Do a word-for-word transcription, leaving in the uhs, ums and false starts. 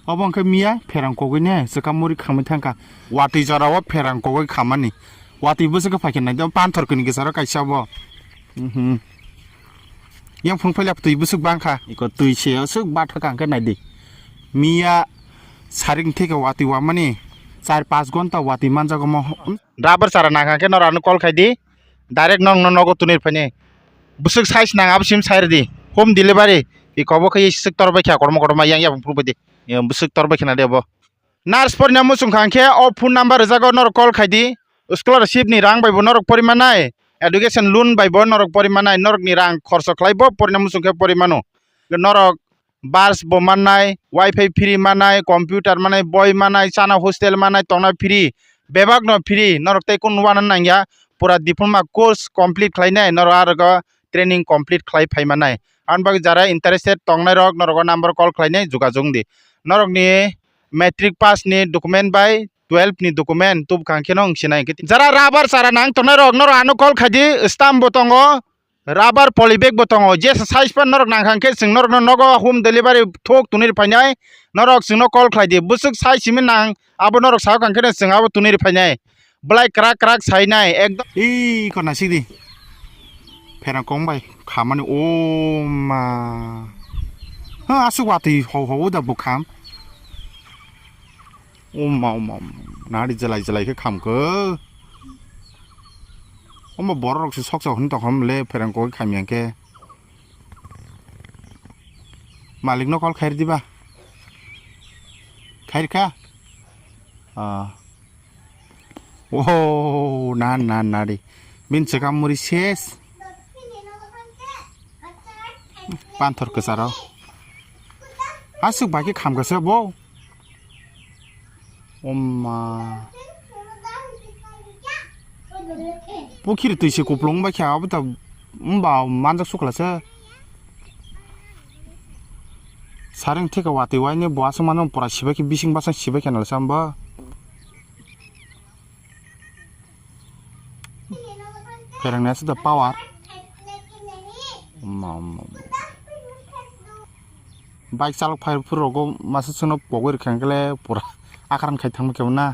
Obo hwnkhe miya pherang kogwi ne chwka muri khamwi thangkha. Watwi jorao pherang kogwi khamani. Watwi bwswk khe phaikhe naidi, panthor kini kisaro kaisa bo. Mhm. Yang phung phaila twi bwswk bangkha. Iko twi se aswk bathaka hwnkhe naidi. Miya saring theke watwi wamani char panch gonta watwi manjago mo. Rubber chara nangkha khe norok ano call khaidi. Direct nokno nogo tunui phainai. Bwswk size nang abo sim sai rwdi. Home delivery. Iko bo khe sik tor bai kha kormo korma yang yapung phuru bai di. Yang bwswk tor bai khna de bo. Nurse porina muchung kha khe o phone number rwjago norok call khaidi. Scholarship ni rang bai bo norok porimanai. Education loan bai bo norok porimanai. Norok ni rang khorso khlai bo porina muchung khe porimano. Norok bus bo mannai, wifi free mannai, computer mannai, boi mannai, chana hostel mannai, tongna free, bebak no free, norok tei kunu wana nangya, pura diploma course complete khlainai, norok arogo training complete khlai phai mannai. Ang bagwi jara interested tongnai rok norok o number call khlainai, jogajog di. Norok ni matric pass ni document bai twelve ni document tubukha khe no wng sinai. Jara rubber chara nang tongnai rok norok ano call khaidi, stamp bo tongo, rubber poly bag bo tongo. Jesa size pan norok nang kha khe chwng norok no nogo home delivery thok tunui phainai. Norok chwng no call khlai di. Bwswk size simi nang abo norok sa kha khe chwng abo tunui phainai. Belai kwrak kwrak sai nai ekdom. Ii kona sidi. Pherang kong bai khamani o ma. Ha aswk watwi hau hau da bukham. Oma, oma, oma. Nari jelai jelai khe khamkhe. Omo borok rok se sok sok hwn tongkha le pherang kok khamya khe. Malik no call khair diba. Khair kha. Ah. Oh, na, na, na ri. Bin chwkam muri ses. Panthor kwcharo. Aswk bai khe khamkha se bo. Oma. Pukhiri twi se kuplung bai kha, abo ta wngba manjak sukla se. Sareng theke watwi waine bo aswk mano pura sibai khe bising basa sibai khe nalsa wngba. Pherang nai aswk da power. Oma, oma, oma. Bike chalok phai phuru rogo masa chwngno pogwi rwkha hwnkhe le pura akaran khai thangma khe na.